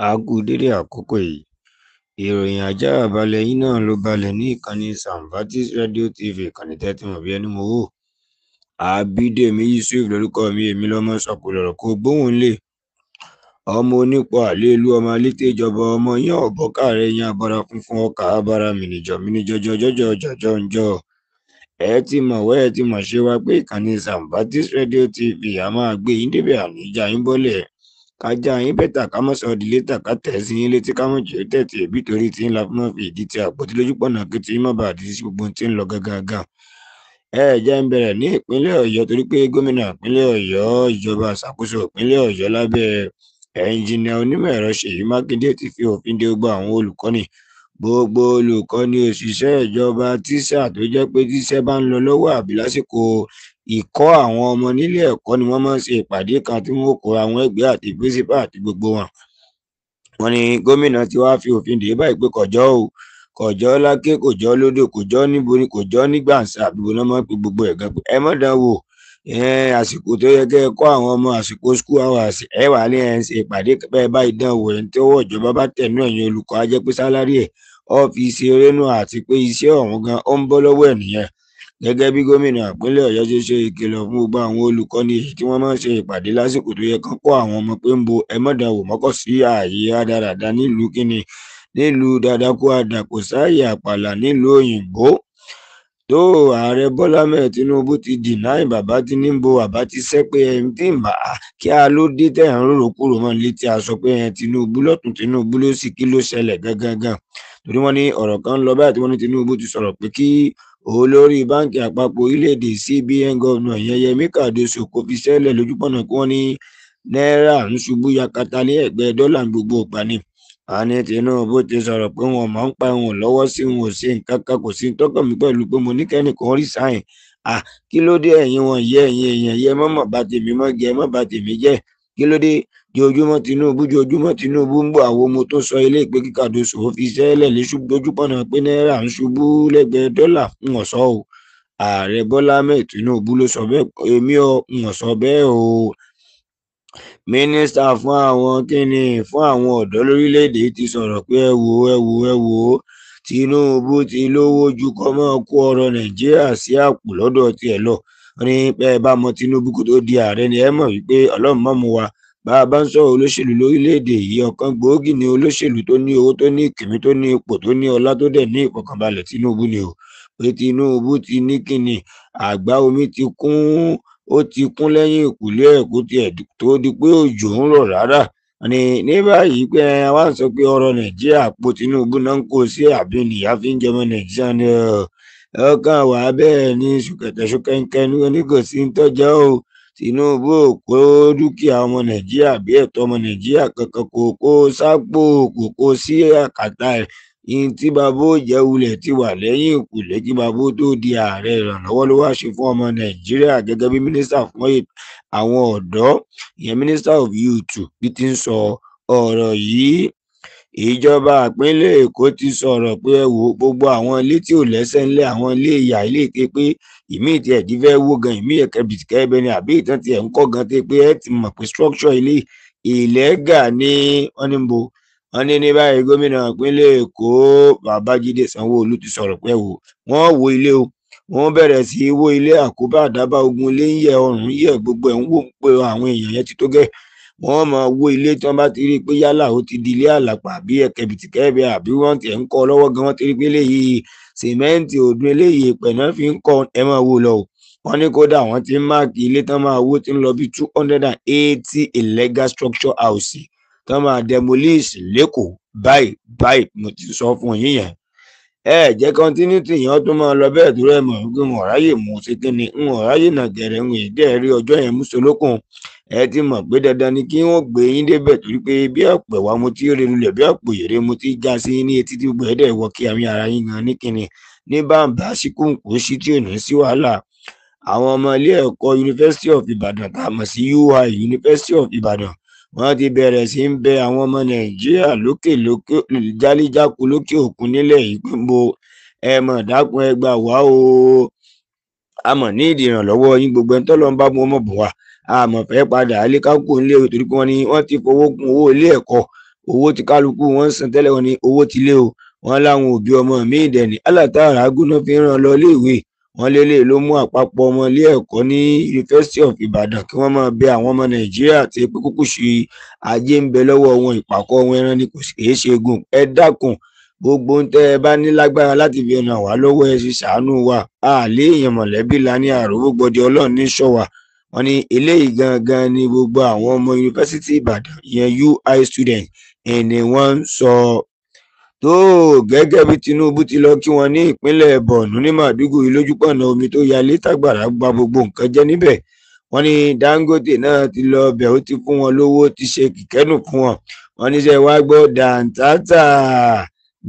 A kú dédé àkókò yìí. Ìròyìn ajáàbalẹ̀ yín náà ló balẹ̀ ní ìkànnì Samvatis Radio TV, ìkànnì tẹ́ ti mọ̀ bí ẹni mowó. Àbídèmí Yusuf lórúkọ mi, èmi lọmọ sọkòlọ̀rọ̀ kó gbóhùn lé. Ọmọ onípò àlélu ọmọ alété ìjọba ọmọ yín ọ̀bọ̀kàrẹ̀ yín abara funfun ọkà abara mìnìjọ mìnìjọjọ jọjọ jọjọ ńjọ. Ẹ ti mọ̀ wẹ́, ẹ ti mọ̀ ṣe wá pé ìkànnì Samvatis Radio TV a máa gbé yín débẹ̀, àníjà yín bọ́lẹ̀. Kájà yín bẹ́tà, ká mọ̀ sọ di létà, ká tẹ̀ sí yín létí, ká mọ̀ jẹ́ tẹ̀tì ẹ̀bí torí tí ń la fún mọ́ fi ìdí tí àpótí lójúpọ̀nà kí tí má bàa di sí gbogbo ohun tí ń lọ gágágá. Ẹ jẹ́ ń bẹ̀rẹ̀ ní ìpínlẹ̀ Ọ̀yọ́ torí pé gómìnà ìpínlẹ̀ Ọ̀yọ́, ìjọba ìṣàkóso ìpínlẹ̀ Ọ̀yọ́ lábẹ́ ẹnjìnìà onímọ̀ ẹ̀rọ Ṣèyí Mákindé ti fi òfin de gbogbo àwọn olùkọ́ni, gbogbo olùkọ́ni, òṣìṣẹ́ ìjọba, tíṣà tó jẹ́ pé tíṣẹ́ bá ń lọ lọ́wọ́ àbí lásìkò ìkọ́ àwọn ọmọ nílé ẹ̀kọ́ ni wọ́n máa ń ṣe ìpàdé kan tí wọ́n kó àwọn ẹgbẹ́ àti pírísípà àti gbogbo wọn. Wọ́n ní gómìnà ti wá fi òfin dè báyìí pé kọjọ́ o, kọjọ́ láké, kọjọ́ lódò, kọjọ́ níbo ni, kọjọ́ ní gbàǹsà, àbí bo náà máa ń pe gbogbo ẹ̀ gan pé ẹ mọ̀ dán wò. Àsìkò tó yẹ kẹ́ ẹ kọ́ àwọn ọmọ, àsìkò school hours, ẹ wà ní ẹ̀ ń ṣe ìpàdé bẹ́ẹ̀ báyìí dán wò. Ẹni tí ọwọ́ ìjọba bá tẹ̀ nú ẹ̀yìn olùkọ́ á jẹ́ pé sálárì ẹ̀ ọ́fíìsì erénú àti pé iṣẹ́ ọ̀hún gan ó ń bọ́ lọ́wọ́ ẹ̀ nìyẹn. Gẹ́gẹ́ bí gómìnà ìpínlẹ̀ Ọ̀yọ́ ṣe ṣe ìkìlọ̀ fún gbogbo àwọn olùkọ́ni èyí tí wọ́n máa ń ṣe ìpàdé lásìkò tó yẹ kán kọ́ àwọn ọmọ pé ń bo ẹ mọ̀ dán wò mọ́kọ̀ sí ààyè rádaràda nílùú kínní, nílùú dàdákú àdàkọ sáàyè àpàlà nílùú òyìnbó. Tó ààrẹ Bọ́lá Ahmed Tinubu ti dìnáì bàbá tí ní bo bàbá ti sẹ́ pé ẹni tí ń bá kí a ló dé tẹ̀ ń rorò kúrò mọ́ létí aṣọ pé ẹ Tinubu lọ́tún Tinubu ló sì kí ló ṣẹlẹ̀ gangan. Torí wọ́n ní ọ̀rọ̀ kan ń lọ báyìí tí wọ́n ní Tinubu ti sọ̀rọ̀ pé kí olórí báńkì àpapọ̀ orílẹ̀-èdè CBN gọ́vnà ìyẹn Yẹmí Kàdóso kò fi sẹ́lẹ̀ lójúpọ̀nà kí wọ́n ní náírà ń ṣubú yakata ní ẹ̀gbẹ́ dọ́là gbogbo ìgbà ni. Àní Tinubu ti sọ̀rọ̀ pé wọn máa ń pa wọn lọ́wọ́ sí wọn ò ṣe nǹkan kan, kò sí tọ́kàn mi pẹ̀lú pé mo ní kẹ́nìkan resign. À kí ló dé ẹ̀yin wọn yẹ ẹ̀yin èèyàn yẹ mọ́mọ́ bá tèmi mọ́ jẹ mọ́ bá tèmi jẹ́. Kí ló dé jojúmọ́ Tinubu jojúmọ́ Tinubu ń bọ̀ àwọn ọmọ tó sọ ilé ìpè kí Kàdóso fi sẹ́lẹ̀ lójúpọ̀nà pé náírà ń ṣubú lẹ́gbẹ̀ẹ́ dọ́là ń sọ o. Ààrẹ Bọ́lá Ahmed Tinubu ló sọ bẹ́ẹ̀, èmi ò ń sọ bẹ́ẹ̀ o. Mínísítà fún àwọn kínní fún àwọn ọ̀dọ́ lórílẹ̀‐èdè ti sọ̀rọ̀ pé ẹ wò ẹ wò ẹ wò ó, Tinubu ti lówó ju kọ́ mọ́ kó ọrọ̀ Nàìjíríà sí àpò lọ́dọ̀ tiẹ̀ lọ. Wọ́n ní pé ẹ bá mọ Tinubu kó tó di ààrẹ ni ẹ mọ̀ wípé Ọlọ́run mọ̀ mú wa. Bá a bá ń sọ̀rọ̀ olóṣèlú lórílẹ̀‐èdè yìí, ọ̀kan gbòógì ni olóṣèlú tó ní owó, tó ní ìkìmí, tó ní ipò, tó ní ọlá, tó dẹ̀ ní ìfọ̀kànbalẹ̀, Tinubu ni o. Pé Tinubu ti ní kínní àgbá omi ti kún, ó ti kún lẹ́yìn ìkùlé ẹ̀ kó tiẹ̀ tó di pé òjò ń rọ̀ rárá. Ní ní báyìí pé wá ń sọ pé ọrọ̀ Nàìjíríà àpò Tinubu náà ń kó sí àbí nìyá fi ń jẹmọ Nàìjíríà ni ọkàn wà bẹ́ẹ̀ ni ṣùkẹ̀tẹ̀ ṣùkẹ̀ǹkẹ̀ ní kò sí ń tọ́jọ́ o. Tinubu ò kó dúkìá ọmọ Nàìjíríà bí ẹ̀tọ́ ọmọ Nàìjíríà kankan kò kó sápò, kò kó sí àkàtà ẹ̀. Ihun tí bàbá ó jẹ́ wulẹ̀ ti wà lẹ́yìn ìkùlé kí bàbá ó tó di ààrẹ. Ìrànlọ́wọ́ ló wá ṣe fún ọmọ Nàìjíríà gẹ́gẹ́ bí mínísítà fún àwọn ọ̀dọ́, ìyẹn Minister of Youth bí ti ń sọ ọ̀rọ̀ yìí. Ìjọba ìpínlẹ̀ Èkó ti sọ̀rọ̀ pé ẹ wò gbogbo àwọn ilé tí ò lẹ́sẹ̀ ńlẹ̀, àwọn ilé ìyà ilé ìké pé ìmíì tí ẹ̀ ti fẹ́ wó gan, ìmíì ẹ̀kẹ́ bìtìkẹ́ ni àbí ìtàn tí ẹ̀ ń kọ́ gan tí pé ẹ ti mọ̀ pé structure ilé ìlẹ́gà ni wọ́n ní bo. Wọ́n ní ní báyìí gómìnà ìpínlẹ̀ Èkó Babájídé Sanwó-Olú ti sọ̀rọ̀ pé wò wọ́n wó ilé o, wọ́n bẹ̀rẹ̀ sí í wó ilé àkóbá àdábá ogun ilé ń yẹ ọrùn yẹ gbogbo ẹ̀ ń wò pé àwọn èèyàn yẹn ti tó gẹ́. Wọ́n máa wó ilé tí wọ́n bá ti rí i pé yálà ó ti di ilé àlàpà àbí ẹ̀kẹ́bìtìkẹ́bẹ̀ àbí wọ́n ti ń kọ́ lọ́wọ́ gan, wọ́n ti rí i pé eléyìí sìmẹ́ǹtì òdun eléyìí ìpẹ̀ náà fi ń kọ́ ẹ máa wó lọ o. Wọ́n ní kódà wọ́n ti ń máàkì ilé tán máa wó ti ń lọ bí 280 illegal structure house tán máa demolish lẹ́kọ̀ọ́ báyìí báyìí mo ti sọ fún yín yẹn. Ẹ jẹ́ continuity yẹn tún máa lọ bẹ́ẹ̀ dúró ẹ mọ̀ wípé wọn ráyè mú ṣe kí ni wọn ráyè nà gẹ̀rẹ́ ń dẹ́ rí ọjọ́ yẹn mú solókun. Ẹ ti mọ̀ pé dandan ni kí wọ́n gbé yín débẹ̀ torí pé bí ọ̀pẹ̀ wa mo ti rẹ lulẹ̀ bí ọ̀pọ̀ èrè mo ti já sí ní etí tí gbogbo ẹ̀ dẹ̀ wọ kí àmì ara yín gan ní kíni ní bàǹbà síkùnkùn sí tí ò ní sí wàhálà. Àwọn ọmọ ilé ẹ̀kọ́ University of Ibadan tá a mọ̀ sí UI University of Ibadan wọ́n ti bẹ̀rẹ̀ sí ń bẹ àwọn ọmọ Nàìjíríà lókè lókè jálíjáku lókè òkun nílẹ̀ yìí pé mo ẹ mọ̀ dákun ẹ gbà wá o, a mọ̀ ní ìdí ìrànlọ́wọ́ yín gbogbo ẹni tọ́lọ́ ń bá mú ọmọ bùn wá, a mọ̀ fẹ́ padà alékákò ńlé torí pé wọ́n ní wọ́n ti fowó kún owó ilé ẹ̀kọ́. Owó tí kálukú wọn ń san tẹ́lẹ̀, wọn ní owó ti lé o. Wọ́n láwọn òbí ọmọ míì dẹ̀ ní alátàrà gúná fi ń ràn lọ iléèwé. Wọ́n lélẹ̀ ló mú àpapọ̀ ọmọ ilé ẹ̀kọ́ ní University of Ibadan kí wọ́n máa bẹ àwọn ọmọ Nàìjíríà tí pé kúkú ṣe ajé ń bẹ lọ́wọ́ wọn, ìpàkọ́ wọn ẹran ni kò sì kìí ṣe egun. Ẹ dákun, gbogbo ń tẹ́ ẹ bá ní lágbára láti fi ràn wá lọ́wọ́, ẹ sì ṣàánú wa. Àlè èèyàn mọ̀lẹ́bí la ní àròwó gbọdẹ, Ọlọ́run ní ṣọ́ wa. Wọ́n ní eléyìí gangan ni gbogbo àwọn ọmọ Yunifásítì Ìbàdàn ìyẹn UI student ẹni wọ́n ń sọ. Tó gẹ́gẹ́ bí Tinubu ti lọ kí wọn ní ìpínlẹ̀ Borno ní Maiduguri lójúpọ̀nà omi tó yalé tágbàrá gba gbogbo nǹkan jẹ́ níbẹ̀. Wọ́n ní Dangote náà ti lọ bẹ̀, ó ti fún wọn lówó, ti ṣe kìkẹ́nù fún wọn. Wọ́n níṣẹ́ wá gbọ́ Dantata,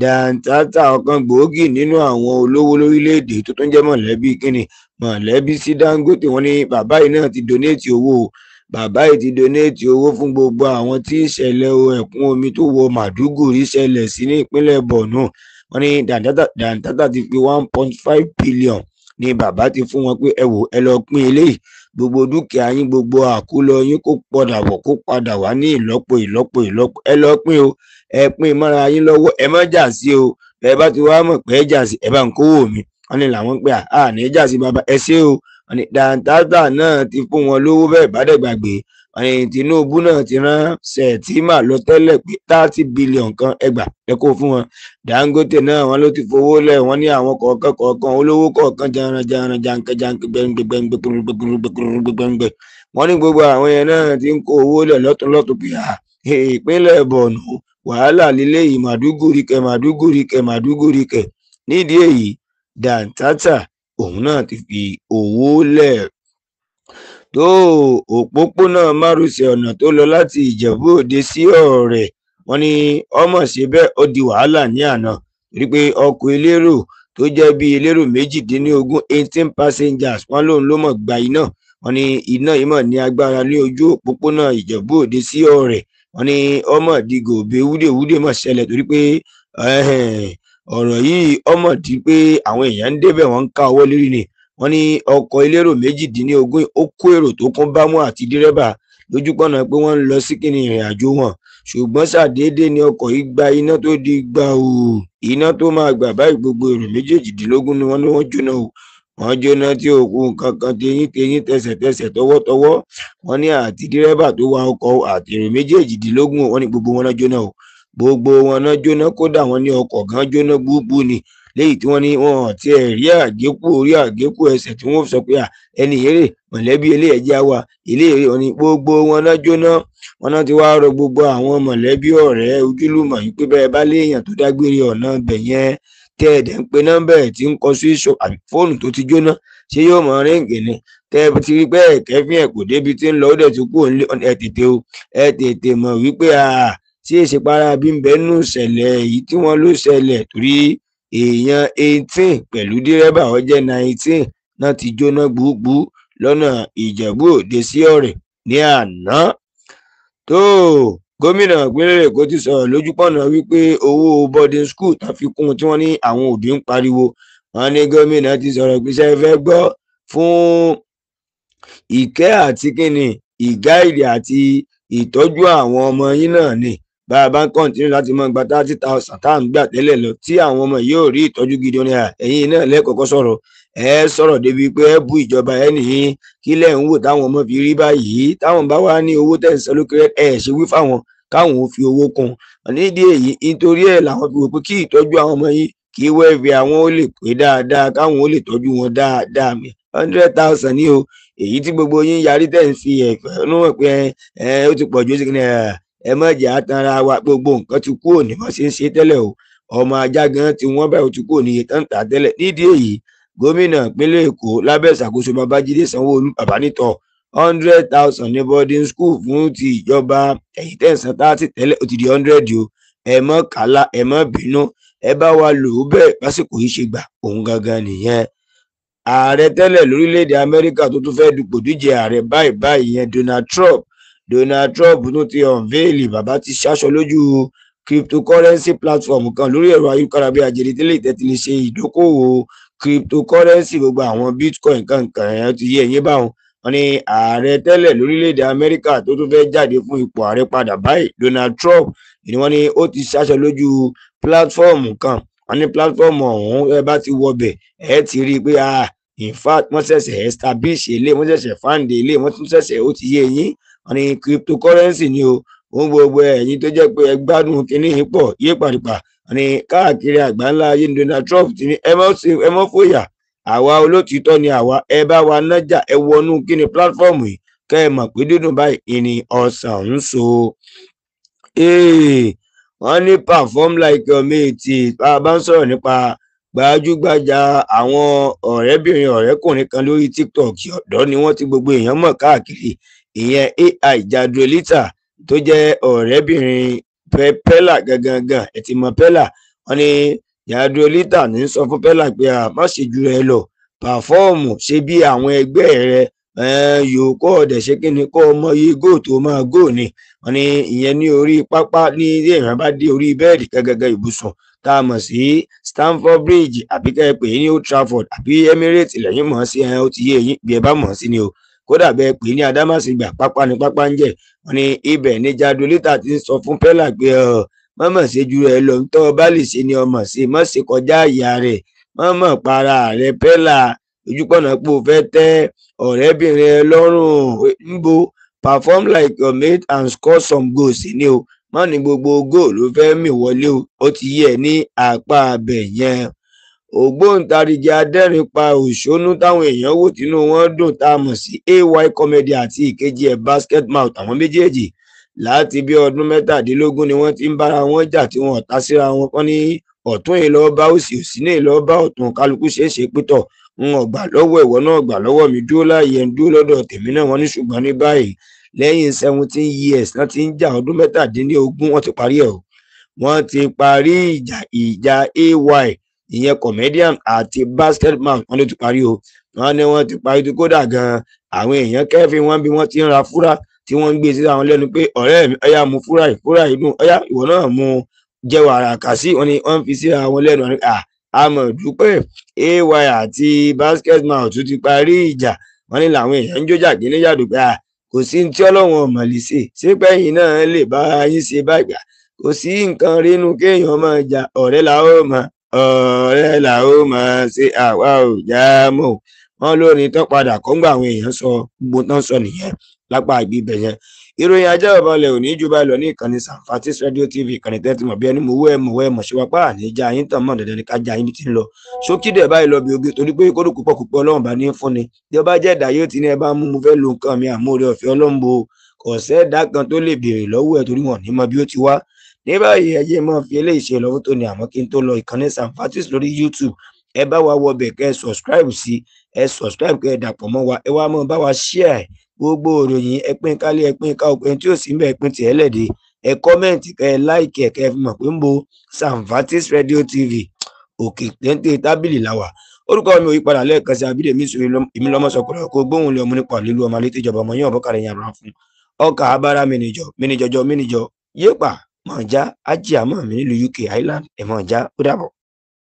Dantata ọ̀kan gbòógì nínú àwọn olówó lórílẹ̀‐èdè tó tún jẹ́ mọ̀lẹ́bí kínní mọ̀lẹ́bí sí Dangote. Wọ́n ní bàbá yìí náà ti donate owó, bàbá yìí ti donate owó fún gbogbo àwọn tí ìṣẹ̀lẹ̀ ẹ̀kún omi tó wọ Maiduguri ṣẹlẹ̀ sí ní ìpínlẹ̀ Borno. Wọ́n ní Dantata ti fi 1.5 billion ni bàbá ti fún wọn pé ẹ wò, ẹ lọ pín eléyìí, gbogbo dúkìá yín, gbogbo àkólọ yín kó padà bọ̀, kó padà wá ní ìlọ́po ìlọ́po ìlọ́po. Ẹ lọ pín o, ẹ pín mọ́ra yín lọ́wọ́, ẹ má jà sí o. Ẹ bá ti wá mọ̀ pé ẹ jà sí, ẹ bá ń kówó mi. Wọ́n ní làwọn pé à ní jà sí bàbá, ẹ ṣé o. Wọ́n ní Dantata náà ti fún wọn lówó bẹ́ẹ̀ bá dẹ̀ gbàgbé. Wọ́n ní Tinubu náà ti rán Sẹ̀tìmà lọ tẹ́lẹ̀ pé 30 billion kan ẹgbà ẹ kó fún wọn. Dangote náà wọ́n ló ti fowó lẹ̀, wọ́n ní àwọn kọ̀ọ̀kan kọ̀ọ̀kan olówó kọ̀ọ̀kan janran janran jankan jankan gbẹngbẹ gbẹngbẹ gbẹngbẹ gbẹngbẹ. Wọ́n ní gbogbo àwọn yẹn náà ti ń kó owó lẹ̀ lọ́tún lọ́tún pé à ìpínlẹ̀ Borno wàhálà lílé yìí, Maiduguri kẹ, Maiduguri kẹ, Maiduguri kẹ. Nídìí èyí Dantata òun náà ti fi owó lẹ̀. Tó òpópónà márosẹ̀ ọ̀nà tó lọ láti Ìjẹ̀bú Òde sí Ọ̀rẹ́, wọ́n ní ọmọ ṣe bẹ́ẹ̀ ó di wàhálà ní àná torí pé ọkọ̀ elérò tó jẹ́ bí elérò 18, 18 passengers, wọ́n lóun ló mọ̀ gba iná. Wọ́n ní iná yìí mọ̀ ní agbára ní ojú òpópónà Ìjẹ̀bú Òde sí Ọ̀rẹ́. Wọ́n ní ọmọ dìgò òbí wúdèwúdè mọ̀ ṣẹlẹ̀ torí pé ọ̀rọ̀ yìí ọmọ di pé àwọn èèyàn ń débẹ̀, wọ́n ń ká ọwọ́ lérí ni. Wọ́n ní ọkọ̀ elérò 18 ó kó èrò tó kún bámú àti dírẹ́bà lójúpọ̀nà pé wọ́n ń lọ sí kíni ìrìn àjò wọn, ṣùgbọ́n ṣàdédé ni ọkọ̀ yìí gba iná tó di gbà o. Iná tó máa gbà báyìí gbogbo èrò 18 ni wọ́n ní wọ́n jóná o. Wọ́n jóná tí òkú nǹkan kan teyín teyín tẹsẹ̀tẹsẹ̀ tọwọ́tọwọ́. Wọ́n ní àti dírẹ́bà tó wa ọkọ̀ àti èrò 18 wọ́n ní gbogbo wọn náà jóná o. Gbogbo wọn náà jóná, kódà wọ́n ní ọkọ̀ gan jóná gbúgbú ni, léyìí tí wọ́n ní wọn ò tiẹ̀ rí àgékù orí àgékù ẹsẹ̀ tí wọ́n sọ pé à ẹni eré mọ̀lẹ́bí ilé ẹ̀jẹ̀ wa ilé eré. Wọ́n ní gbogbo wọn náà jóná. Wọn náà ti wá rọ gbogbo àwọn mọ̀lẹ́bí ọ̀rẹ́ ojúlùmọ̀ yìí pé bẹ́ẹ̀ bá léèyàn tó dágbére ọ̀nà ibẹ̀ yẹn tẹ́ ẹ̀ dẹ̀ ń pe nọ́mbà ẹ̀ tí ń kọ switch off àbí fóònù tó ti jóná, ṣé yóò mọ ríǹgì ni? Tẹ́ ẹ ti rí pé ẹ̀kẹ́ fín ẹ̀ kò débi tí ń lọ, ó dẹ̀ ti kú òǹlé, ẹ tètè o, ẹ tètè mọ̀ wípé à tí èsì para bí ń bẹ nù ṣẹlẹ̀ èyí tí wọ́n ló ṣẹlẹ̀ torí èèyàn 18 pẹ̀lú dírẹ́bà ó jẹ́ 19 náà ti jóná gbúgbú lọ́nà Ìjẹ̀bú Òde sí Ọ̀rẹ́ ní àná. Tó gómìnà ìpínlẹ̀ Èkó ti sọ̀rọ̀ lójúpọ̀nà wípé owó boarding school tán fi kún tí wọ́n ní àwọn òbí ń pariwo. Wọ́n ní gómìnà ti sọ̀rọ̀ pé ṣé ẹ fẹ́ gbọ́ fún ìkẹ́ àti kíni ìgáìdì àti ìtọ́jú àwọn ọmọ yín náà ni. Bá a bá ń kọ́ntínú láti máa gba 30,000 tá à ń gbà tẹ́lẹ̀ lọ tí àwọn ọmọ yìí ò rí ìtọ́jú gidi ní ẹ̀yin náà lẹ́kọ̀ọ́kọ́ sọ̀rọ̀, ẹ sọ̀rọ̀ débi pé ẹ bú ìjọba ẹ nìyí kí lẹ̀ ń wò táwọn ọmọ fi rí báyìí, táwọn bá wá ní owó tẹ̀ ń san lókè ẹ ṣe wí fáwọn káwọn ò fi owó kún. Nídìí èyí nítorí ẹ̀ làwọn fi wò pé kí ìtọ́jú àwọn ọmọ yìí kí wẹ́ẹ̀fì àwọn ó lè pé dáadáa, káwọn ó lè tọ́jú wọn dáadáa. 100,000 ní o, èyí tí gbogbo yín yarí tẹ̀ ń fi ẹ̀fẹ̀ nú ẹ̀ pé ẹ ó ti pọ̀ ju ó sì kí ni ẹ má jẹ́ àtàrà wa, gbogbo nǹkan ti kú òní wọ́n ṣe ń ṣe tẹ́lẹ̀ o. Ọmọ ajá gan ti wọ́n báyìí ó ti kú òní iye tán tà tẹ́lẹ̀. Nídìí èyí gómìnà ìpínlẹ̀ Èkó lábẹ́ ìṣàkóso Babájídé Sanwó-Olú bàbá nítọ̀ 100,000 ní boarding school fún ti ìjọba, ẹ̀yìn tẹ̀sán 30 tẹ́lẹ̀ ó ti di 100 o. Ẹ mọ́ kálá, ẹ mọ́ bínú, ẹ bá wa lò ó bẹ́ẹ̀ lásìkò yìí ṣe gbà òun gangan nìyẹn. Ààrẹ tẹ́lẹ̀ lórílẹ̀‐èdè Amẹ́ríkà tó tún fẹ́ẹ́ dupò díje ààrẹ báyìí báyìí yẹn Donald Trump. Donald Trump tún ti unveil, bàbá ti ṣaṣọ lójú cryptocurrency platform kan lórí ẹ̀rọ ayélujára bí ajere tẹ́lẹ̀ tẹ́tí lè ṣe ìdókòwò cryptocurrency, gbogbo àwọn bitcoin kankan ẹ̀ ti yé ẹ̀yìn báwọn. Wọ́n ní ààrẹ tẹ́lẹ̀ lórílẹ̀‐èdè Amẹ́ríkà tó tún fẹ́ jáde fún ipò ààrẹ padà báyìí, Donald Trump, ni wọ́n ní ó ti ṣaṣọ lójú pílátífọ́ọ̀mù kan. Wọ́n ní pílátífọ́ọ̀mù ọ̀hún, ẹ bá ti wọbẹ̀ ẹ ti rí i pé in fact wọ́n ṣẹ̀ṣẹ̀ establish ilé, wọ́n ṣẹ̀ṣẹ̀ fund ilé, wọ́n tún ṣẹ̀ṣẹ̀, ó ti yé yín. Wọ́n ní cryptocurrency ni o. Òun gbogbo ẹ̀yin tó jẹ́ pé ẹ gbádùn kínní yìí pọ̀ yé pàdùpà. Wọ́n ní káàkiri àgbáńlá ayé ní Donald Trump ti ní ẹ mọ́ fòyà, àwa olótìítọ́ ni àwa, ẹ bá wa nájà, ẹ wọnú kíni pílátífọ́ọ̀mù yìí kẹ́ ẹ mọ̀ pé dídùn báyìí ìní ọ̀sán ń so. Wọ́n ní perform like your mate. Bá a bá ń sọ̀rọ̀ nípa gbajúgbajà àwọn ọ̀rẹ́bìnrin ọ̀rẹ́kùnrin kan lórí TikTok, ọ̀dọ́ ni wọ́n ti gbogbo èèyàn mọ̀ káàkiri, ìyẹn AI Jadrolita tó jẹ́ ọ̀rẹ́bìnrin Pella gangan, ẹ ti mọ̀ Pella. Wọ́n ní Jadrolita ní sọ fún Pella pé a má ṣe ju ẹ lọ, pàfọ́ọ̀mù ṣe bí àwọn ẹgbẹ́ rẹ yòókù ọ̀dẹ̀ ṣe kí ni kó mọ iye góò tó máa góò ni. Wọ́n ní ìyẹn ní orí pápá ní ilé ìrìn bá dé orí bẹ́ẹ̀dì gẹ́gẹ́gẹ́ ibùsùn tá a mọ̀ sí Stamford Bridge àbí kẹ́ ẹ pè é ní Old Trafford àbí Emirates lẹ́yìn mọ̀ sí ẹ, ó ti yé eyín bí ẹ bá mọ̀ sí ni o. Kódà bẹ́ẹ̀ pè é ní Adámàsìgbà, pápá ni pápá ń jẹ́. Wọ́n ní ibẹ̀ ní Jadrolita ti ń sọ fún Pella pé mọ̀mọ̀ ṣe ju rẹ̀ lọ, tọ́ bá lè ṣe ni ọmọ ṣe, mọ̀ ṣe kọjá àyà rẹ̀, mọ̀mọ̀ para rẹ̀ Pella, ojúpọ̀nà pò fẹ́ tẹ́ ọ̀rẹ́bìnrin ẹ lọ́rùn ńbo, perform like your mate and score some goals ni o, má ní gbogbo goal ló fẹ́ mì wọlé o, ó ti yé ẹ ní apá abẹ yẹn. Ògbóǹtarìgì adẹ́rìnpa òṣónú táwọn èèyàn wò tínú wọn dùn tá a mọ̀ sí AY Comedy àti ìkejì ẹ̀ Basket Mouth, àwọn méjèèjì láti bí ọdún 17 ni wọ́n ti ń bára wọn jà tí wọn ọ̀tá síra wọn. Kán ní ọ̀tún yìí lọ́ọ́ bá òsì, òsì ní lọ́ọ́ bá ọ̀tún, kálukú ṣeé ṣe pétọ̀ ń ọgbà lọ́wọ́ ìwọ náà gbà lọ́wọ́ mi, dúró láàyè ń dúró lọ́dọ̀ tèmi náà. Wọ́n ní ṣùgbọ́n ní báyìí lẹ́yìn 17 years wọ́n ti ń jà, ọdún 17 wọ́n ti parí ẹ̀ o. Wọ́n ti parí ìjà AY ìyẹn comedian àti Basket Mouth, wọ́n ló ti parí o. Wọ́n ní wọ́n ti parí tó kódà gan-an àwọn èèyàn kẹ́fìn wọ́n bí wọ́n ti ń ra fúrá tí wọ́n ń gbé sí àwọn lẹ́nu pé ọ̀rẹ́ mi ọ̀yá mu fúrá yìí, fúrá yìí dùn, ọ̀yá ìwọ náà mu jẹ́ wàrà kà sí. Wọ́n ní wọ́n fi sí àwọn lẹ́nu àmọ̀ dúpẹ́ AY àti Basket Mouth ti parí ìjà. Wọ́n ní làwọn èèyàn ń jójà kí níyàdó pé kò sí tí Ọlọ́run ọmọ lè ṣe, ṣé pẹ́yìn náà lè bá yín ṣe báyìí, kò sí nǹkan rínú kéèyàn máa jà, ọ̀rẹ́ là ó mọ̀, ọ̀rẹ́ là ó máa ṣe, àwa ò já mọ́. Wọ́n lórin tán padà kọ́ngbà àwọn èèyàn sọ gbogbo tán sọ nìyẹn lápá ìgbìbẹ̀ yẹn. Ìròyìn ajá ọ̀bọ̀lẹ̀ òní jù báyìí lọ ní ìkànnì Samfatis Radio TV, ìkànnì tẹ́tí mọ̀ bí ẹni mọ̀ owó ẹ̀ mọ̀ ẹ̀ mọ̀ ṣe wá pa àní já yín tàn mọ́ dandan ní ká já yín bí ti ń lọ. Ṣókí dẹ̀ báyìí lọ bí oge torí pé kódù púpọ̀ púpọ̀ Ọlọ́run bá ní fún ni. Bí ọba jẹ́ ẹ̀dá yóò ti ní ẹ bá mú mo fẹ́ lo nǹkan mi àmúre ọ̀fẹ́ Ọlọ́run bo, kò sẹ́ẹ̀dá kan tó lè béèrè lọ́wọ́ ẹ̀ torí wọn ní mọ bí ó ti wá. Ní báyìí ẹ jẹ́ máa fi eléyìí ṣe lọ́wọ́ tó ní, àmọ́ kí n tó lọ ìkànnì Samfatis lórí YouTube, ẹ bá wa wọbẹ̀ kẹ́ ẹ subscribe sí, ẹ subscribe kẹ́ ẹ dàpọ̀ mọ́ wa, ẹ wá mọ́ bá wa share gbogbo ìròyìn, ẹ pín kálé, ẹ pín ká ọkùnrin tí ò sí mbẹ, ẹ pín tiẹ̀ lẹ́dẹ̀, ẹ kọ́mẹ̀ntì kẹ́ ẹ láìkì ẹ kẹ́ ẹ fi mọ̀ pé ń bo Samfatis Radio TV òkè téńté tábìlì la wà. Orúkọ mi ò yí padà lẹ́ẹ̀kan sí Abídèmí Ìṣòro, èmi lọ́mọ sọkùnrin kó gbóhùn lé ọmọ nípa lílu ọmọ létí ìjọba ọmọ yín ọ̀bọ̀kàrẹ̀ yẹn àrùn fún ọkà abára mìnìjọ mìnìjọjọ mìnìjọ yéèpà mọ̀ọ́já ájíà mọ̀ mí nílùú UK Ireland ẹ̀ mọ̀ọ́já ó dàbọ̀.